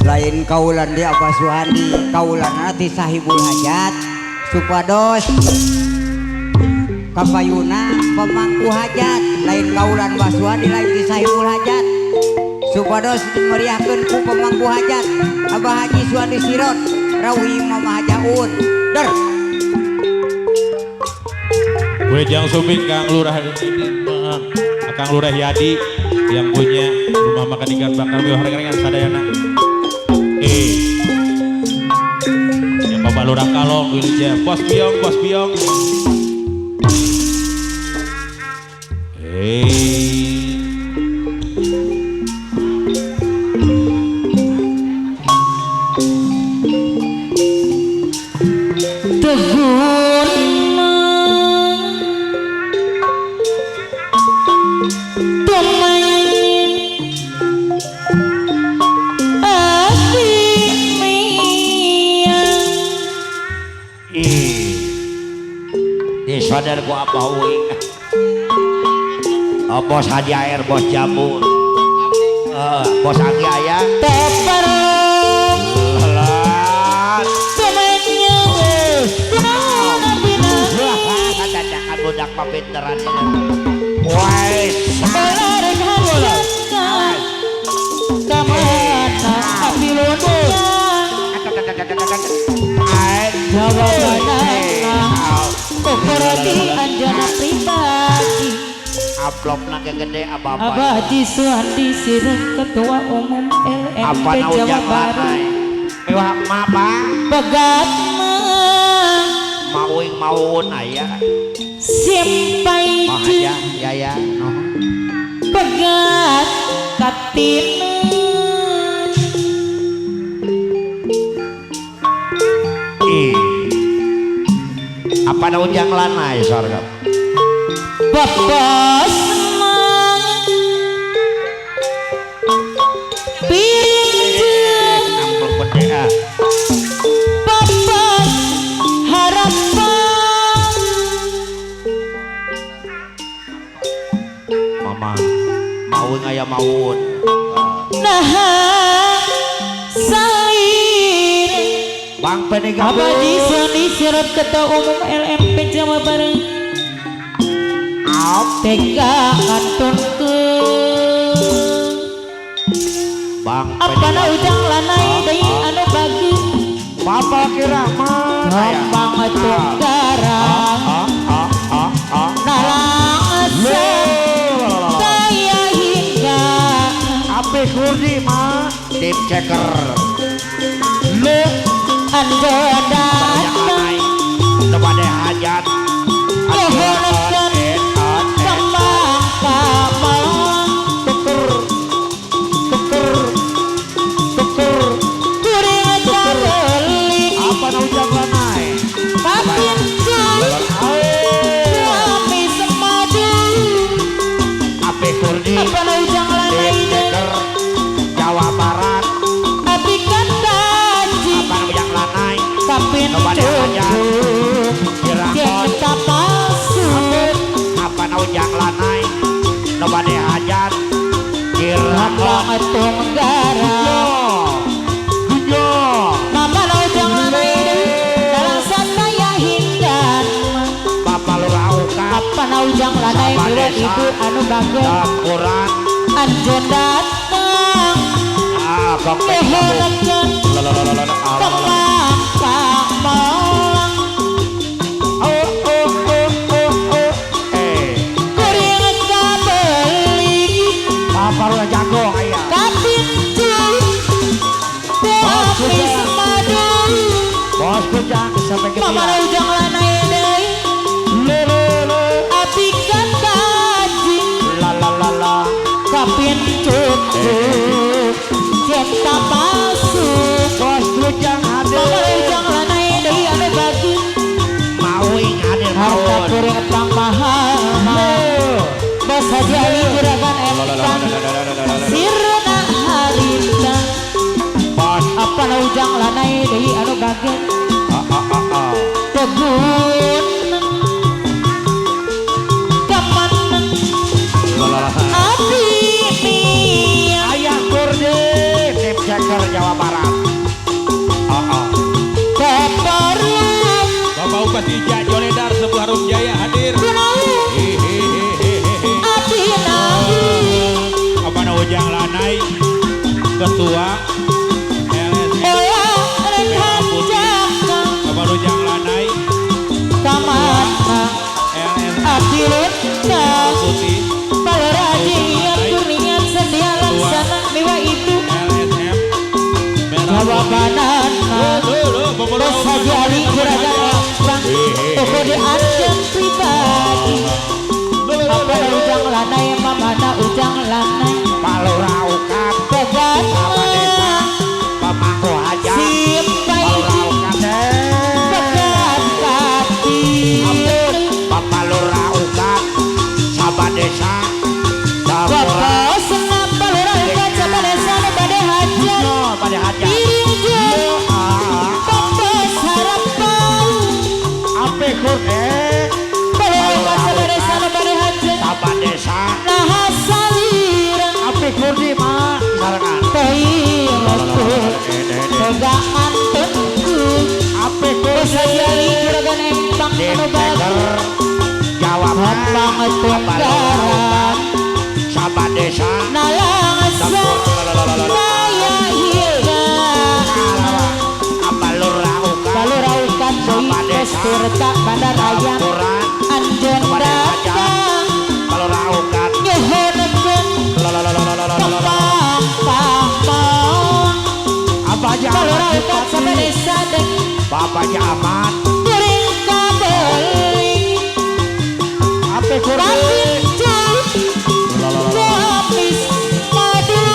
Lain kaulan di Abah Suhandi, kaulan ti Sahibul Hajat supados kapayuna pemangku hajat. Lain kaulan Abah Suhandi, lain ti Sahibul Hajat supados dimeriahkeun ku pemangku hajat Abah Haji Suhandi Sirot rawi Mama Hajaun der. Wilujeng Sumping Kang Lurah, Kang Lurah Yadi yang punya rumah makan ikan bakar mewah ringan sadayana. Ya Bapak Lurah Kalong wilujeng, Bos Biong, Bos Biong. Sadar ku Abah Uing. Oh, bos Haji Air, bos Jamur, bos Anggi Ayah. Katakan budak papinteran ini. Wes. Kokoroti anjana pribadi amplopna gede apa apa Abah Haji Suhandi Sirot Ketua Umum LMP Jawa Barat mewah ma pegat mauing maun aya simpai ya ya ya pegat katina apa na ujang lanai sorga bapak piring bapak harapan mama maun aya maun nah salir Bang Peniga Abah Haji Suhandi Sirot Ketua Umum LMP Jawa Barat tega ngantunkeun Bang apa na ujang lanai deui anu bagi Bapak Kirahman Gampang tunggara nalangsa daya hingga Ape Kurdi mah tim ceker lu anjeun datang kepada hajat nuhunkeun kembang kamang tuker tuker tuker kuring kabelik apa na ujang lanai kapincu kami semaju Ape Kurdi apa na ujang lanai tim ceker Jawa Barat abdi kataji apa na ujang lanai kapincu cinta palsu apa na ujang lanai nu bade hajat Gampang tunggara Gunyo Mama na ujang lanai deui dalam sataya hingga Bapak Lurah Ukat apa na ujang lanai miwah ibu anu bagus kurang anjeun datang ah bang nuhunkeun kembang kamang oh oh oh oh oh kuring kabelik Bapak Lurah Jago aya kapincu kami semadu Bos Kujang sampai ke Mama na ujang lanai deui abdi kataji la la la la kapincu cinta palsu Bos Kujang hadir Mama na ujang lanai deui anu bagi mauing hadir harta kuring pangmahal Bos Haji Ali Juragan Empang Sirna Harita Bos apa na ujang lanai deui anu bagi tegun kaman abdi mia Ayah Kurdi tim ceker Jawa Barat. Ketua LSM Olah rek Merah Putih hanjakal Bapak Ujang Lanai Kamana LSM abdi lentang Putih Palura Haji Kurnia Setia Laksana Miwa itu LSM Merah Putih jawabanana Loh, loh, Bos Haji Ali Juragan Empang Toko di anjeun pribadi Apa ujang lanai mamana ujang lanai Pak Lurah Ukat Pegat Sama desa Pemangku hajat Simpai Pak Lurah Ukat Pegat kati Bapak Lurah Ukat Sama desa Sampura Bapak senam Palura Ukat sama desa nu bade hajat No, pada hajat Piring jeung Pepes harapan Ape kur Palura Ukat sama desa nu bade hajat Sama desa Nah salirang Ape kur di mah sarengan Teuing letuh Pegangan tengku Ape kur Bos Haji Ali Juragan Empang anu bagus Jawaban Empang tunggaran Sama desa Nalangsa Daya hilang Apa Lurah Ukat Balura Ukat deui Bos Tirta Bandar Ayam Sampura Anjeun datang Lurah Ukat Nyuhunkeun Tepang pahpang Apa aja Balura Ukat sampai desa dek Bapaknya aman Kuring kabeling Ape kur Kapincu Kuamis Madu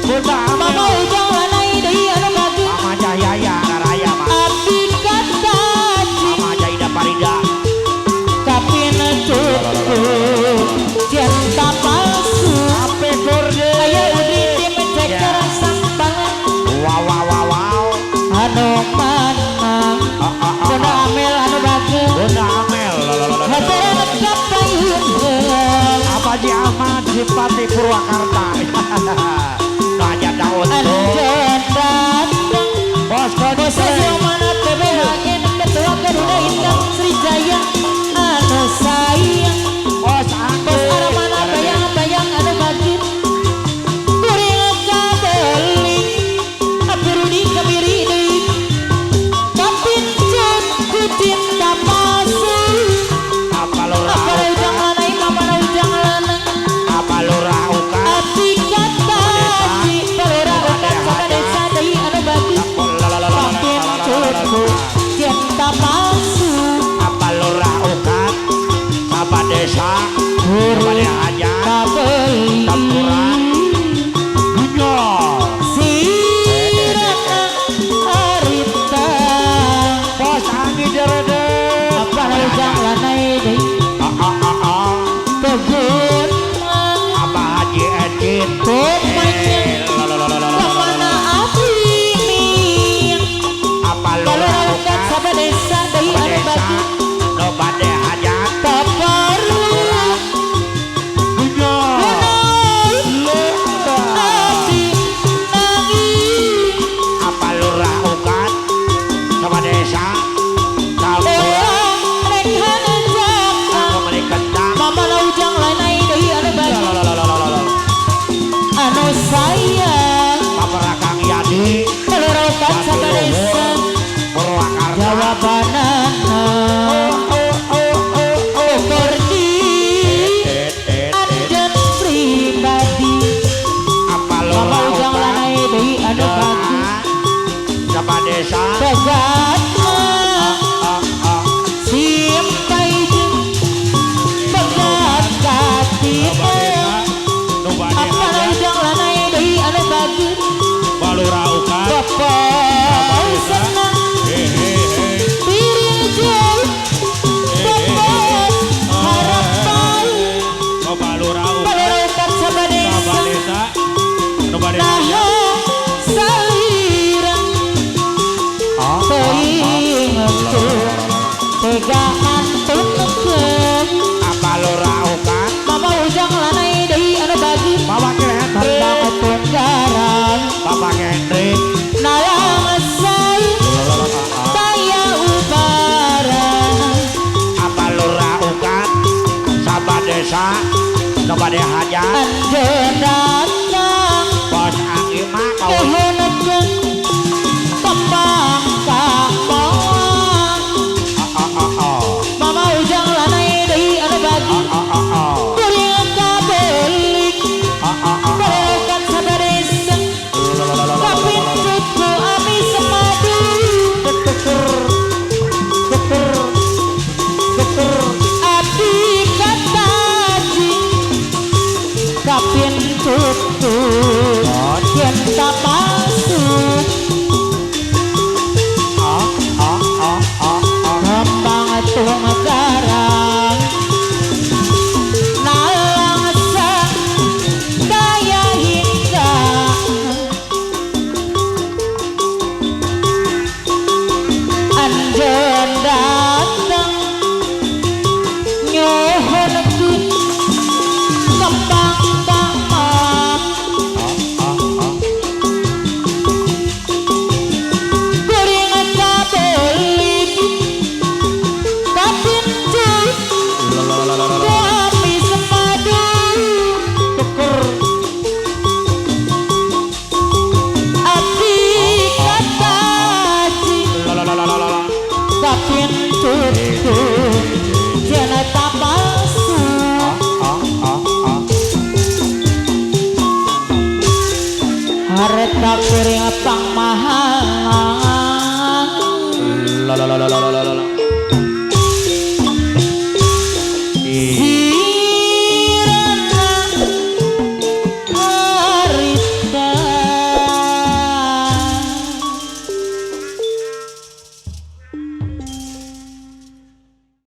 Bunda Mama ujang lanai deui anu bagus Mama Jaya Raya mah Abdi kataji Mama Jaida Parida Kapin cuku Cinta palsu Ape kur Aya udri tim ceker sampangan Wow wow wow wow Anu mana Bunda Amel anu bagus Bunda Amel Haturan kapayun Apa Haji Ahmad Simpati Purwakarta Raja Daud Anjeun datang Bos Bos Kode Haji PBHN Ketua Garuda Indah Srijaya anu sayang Bos Anggi Bos Armana bayang-bayang anu bagir Kuring kabeling Abdi Rudi kemiri deui Kapincut ku cinta palsu Apa Lurah Apa ujang lanai mamana ujang lanang Apa Lurah Ukat Abdi kataji Balura Ukat sama desa deui anu bagir Kapincut ku cinta palsu Apa Lurah Ukat Apa desa Apa hajat Kabeling Sampura Dunya Sirana harita Bos Anggi Derede Apa ujang lanai deui Ah ah ah ah Tegun Apa Haji Edin Kumanya Kemana abdi miang Apa Balura Lurah Ukat Ukat sama desa deui Apa anu desa bagus No bade hajat Taparlu Dunya Abdi nangis Apa Lurah Ukat Sama desa Sampura Orang rek hanjakal Aku kentang Mama ujang lanai deui anu bagus Anu sayang Apa Rakang Yadi Balura Ukat sama desa Purwakarta Jawabanana Kordi Anjeun pribadi Apa Mama Lurah ujang Ukat lanai deui anu bagus Sama desa Pegat mah Ah ah simpai jeung pegat katina Nu bade Apa hajat ujang lanai deui anu bagus Balura Ukat Bapak senang Hehehe piring jeung pepes harapan Oh Balura Ukat Balura Ukat sama Sama desa desa Nu bade Nah hajat salirang Ah teuing letuh tega antunkeun Apa Lurah Ukat Mama ujang lanai deui anu bagus Bapak Hendrik Bambang tunggaran Bapak Hendrik Nalangsai daya ubarana Apa Lurah Ukat Sama desa No bade hajat Anjeun datang Bos Anggi Ieu mah kau. Nyuhunkeun kembang kamang. Mama Ujang lanai deui anu bagi. Kuring kabelik. Berekan sadadesa. Kapincut ku amis madu. Keker keker keker. Abdi kataji. Kapincut ku yen tak palsu. Kembang tung garang nalangsa daya hingga anjeun dateng nyuhunkeun kembang kamang. Kuring kabelik kapincut ku amis madu. Keker abdi kataji. Kapincut ku cenah tak palsu. Harta kuring pang